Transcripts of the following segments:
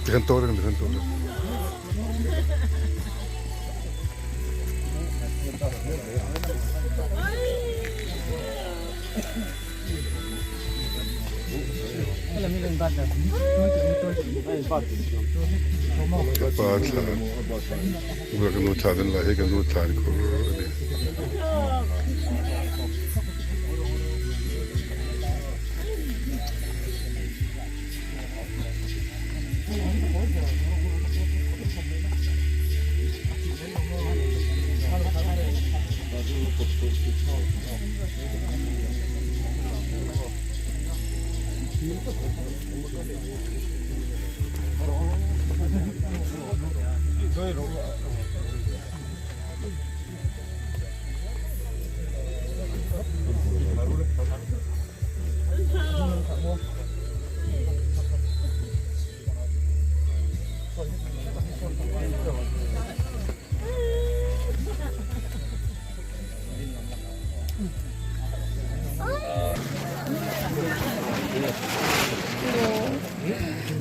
Tikhan tawk reng tikhan tawk reng. Ka pa thla Ura ka nu thla kan la hi ka nu thla an khur a ni.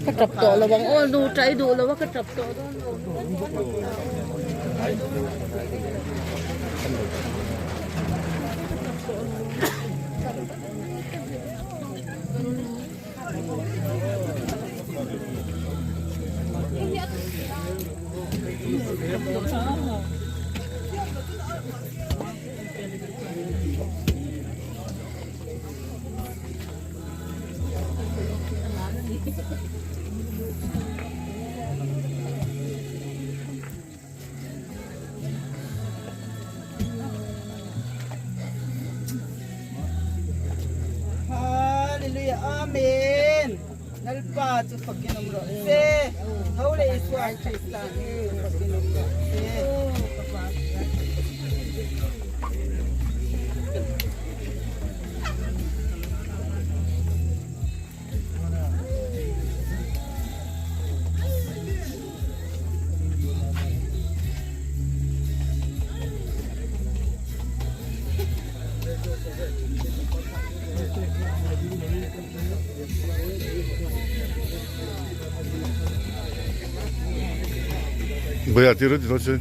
Ka tap tawh lo ang aw nu ṭai duh lo a ka tap tawh dawn lo. Hallelujah Amen Lalpa chu fakin awm rawh se Tho leh Isua Krista hi fakin awm rawh se. Baya tiro tiro chen.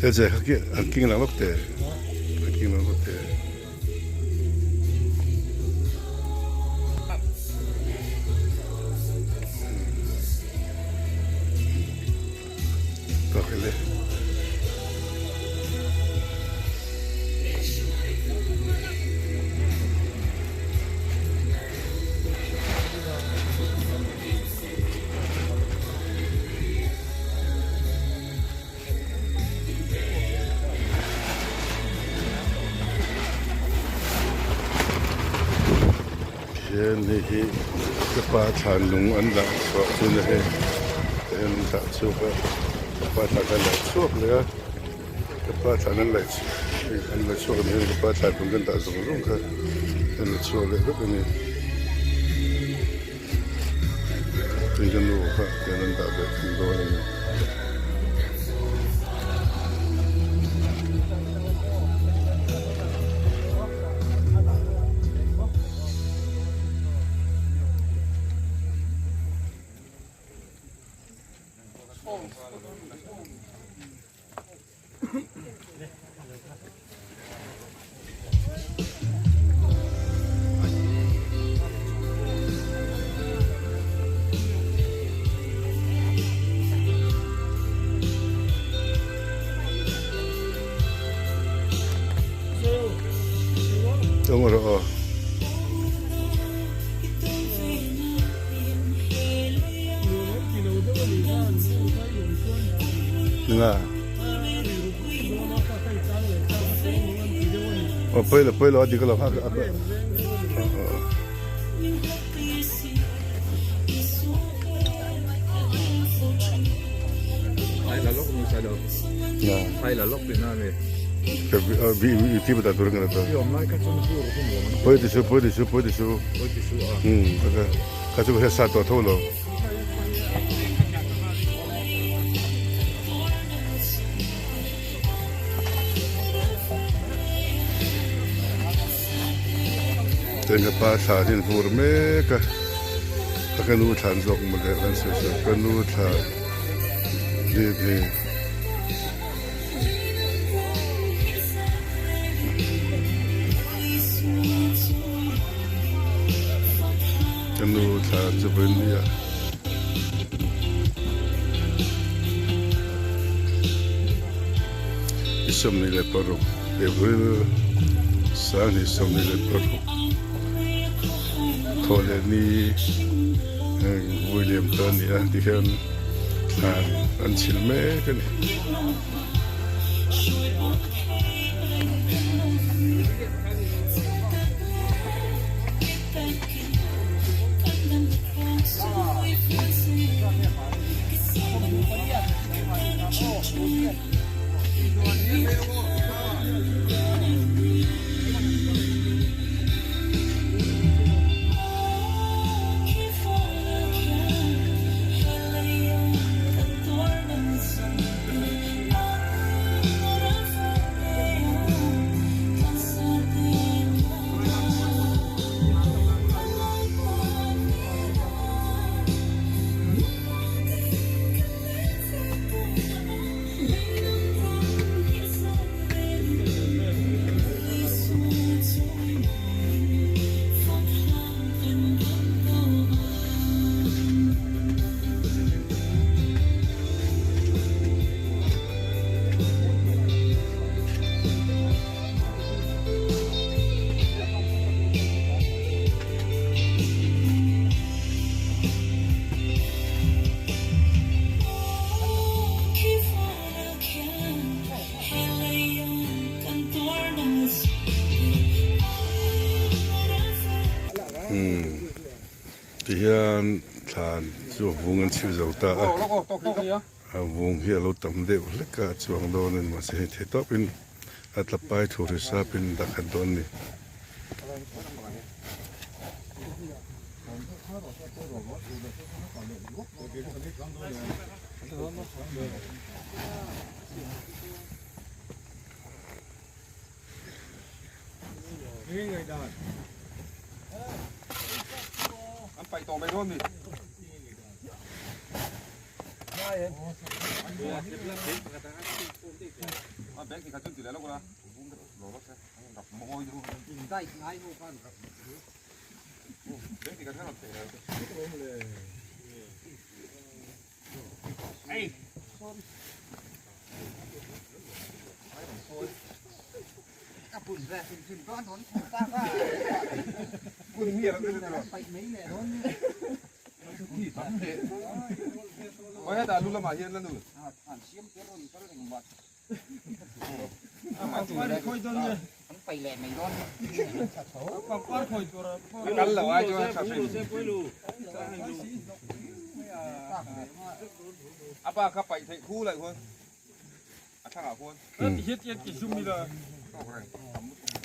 Hei an king lang lawk teh an king lang lawk teh. Hian hei hi ka pa thlan lung an dah chhuah chu ni hei tah hian an dah chhuak a ka pa thlan kha an dah chhuak leh a ka pa thlan an laih an la chhuak anih hian ka pa thlan lung kan dah zawng zawng kha an la chhuak leh vek a ni. Chuan ka nu kha tian an dah ve thung dawn a ni. Tawng rawh aw. Nga. Aw pawi lo pawi lo a dik lo kha a Pawi ti su pawi ti su pawi ti su kha chu ka sa tawh tho lo. Chuan pa thla hi an vur mek a a ka nu thlan zawk maw le an sawi sawi ka nu thla hi hei. Ka nu thla chu vawi nia. I 26 April 2026 thawh leh ni William ta a ni a tihian thla an chhilh mek a ni. Tihian thlan chu a vung an chhip zo ta a, a vung hi a lo tam deuh hlek a, a chuang dawn a ni mahse hei thei tawpin a tla pai thu ri sapin dah khat dawn a ni.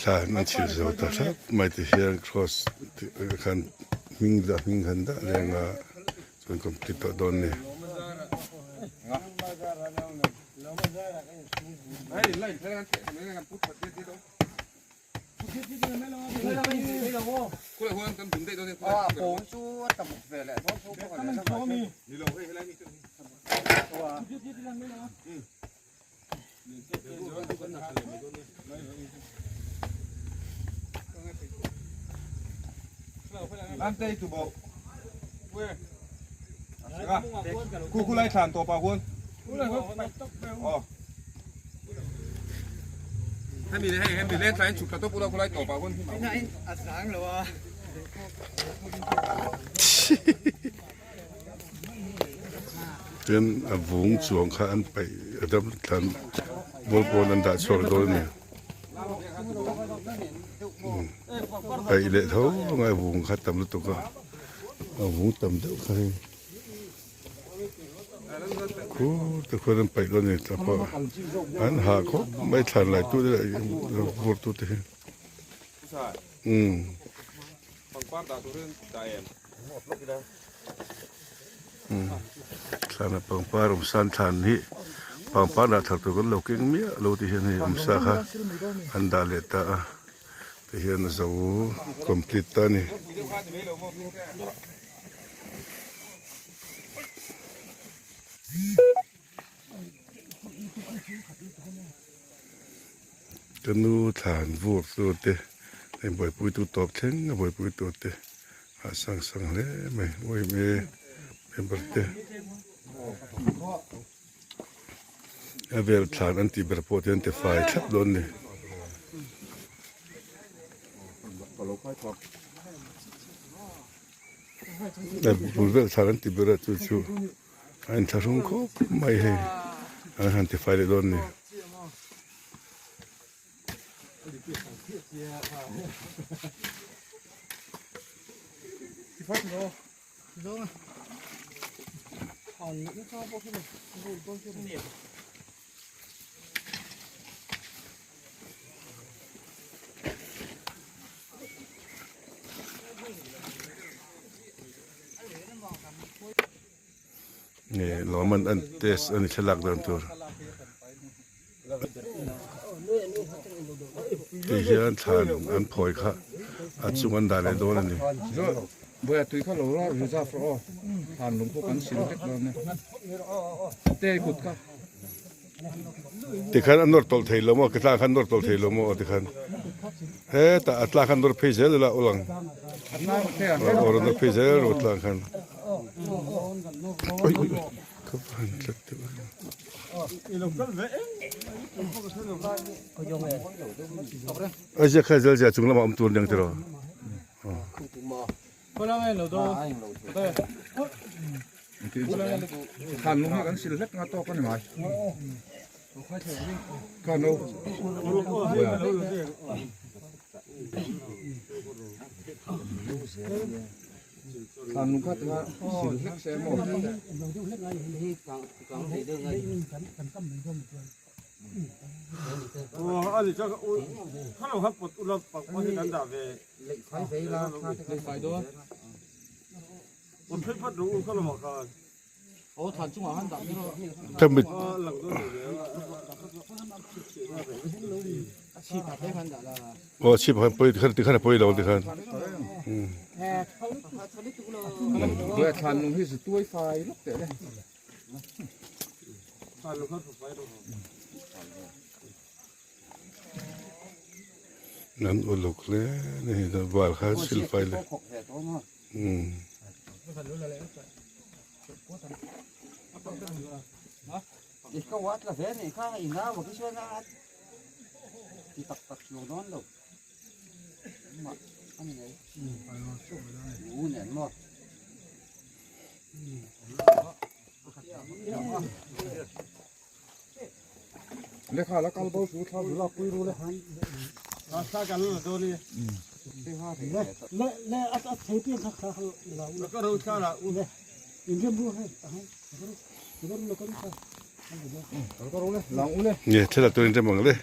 Thla an chhil zo ta thlap mai ti hian cross khan hming dah hming khan dah reng a. Chuan complete tawh dawn ni. Tin a vung chuang kha an paih a dam thlan ball pawn an dah chhuak dawn a ni paih leh tho ang a vung kha tam lutuk a a vung tam deuh kha hei khur te khuan an paih dawn a ni tah pawh an hah khawp mai thlan lai tu te leh vur tu te hi umm. Thlana pangpar awm san thlan hi pangpar dah thar tur kan lo keng miah lo tih hian hei awmsa kha an dah leh ta a tihian a zo complete ta a ni. Ka nu thlan vur tur te hei buaipui tu tawp thleng a buaipui tur te a sang sang hle mai uaime member te a vel thlan an tih ber pawh te an ti fai thlap dawn a ni. A bul vel thlan an ti ber a chu chu. A inthlahrung khawp mai hei an han ti fai leh dawn a ni. Nge lawm an test a ni thlalak dan tur ti hian thlan an phawi kha a chung an dah leh dawn a ni. Tikhan a nawr tawlh thei lo maw tlang khan nawr tawlh thei lo maw tikhan hetah a tlang khan nawr phei zel ila aw lang aw rawn nawr phei zel rawh tlang khan ui ui ka va han tlat deuh a ziak kha zel zia chung lamah awm tur aniang tiraw. Thlan lung hi kan sil hlek nga tawk a ni mai. Kha no. Thlan lung kha tinga sil hlek se maw. Aw chhip ah khan pawi tikhan tikhan a pawi lo tikhan. Thlan lung hi zu tuai fai lawk teh le. Nan uluk hle ni hi val kha sil fai le. Nge thil a turin rem ang le.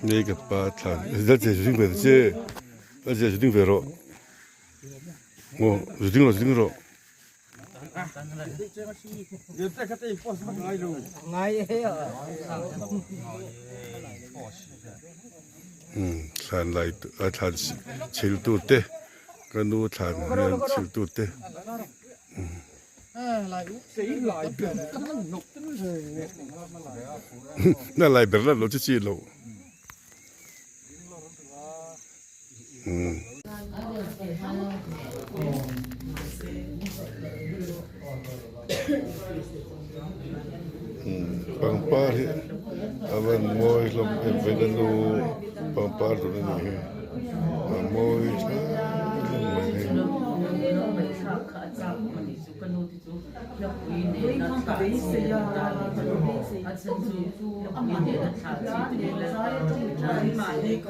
Nei ka pa thlan la che zu ding ve ta che la che zu ding ve rawh aw zu ding rawh zu ding rawh. Thlan lai a thlan chhil tu te ka nu thlan hian chhil tu te. Na lai ber lat lo chi chi lo. Pangpar hi a van mawi hlawm em ve ka nu pangpar tur a nih hi a mawi hle hlawm mai hei.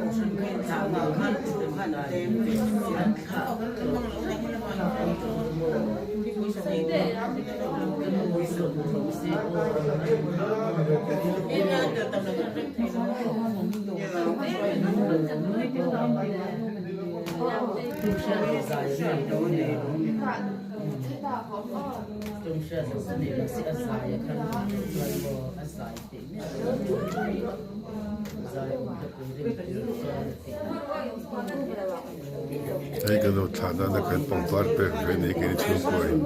Hei kan lo thlah nana kan pangpar pek ve ni keini chhungkaw in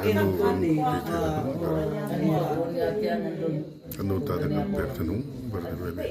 ka nu kan tih theih na hnung ber ka nu tan a kan pek na hnung ber a ni.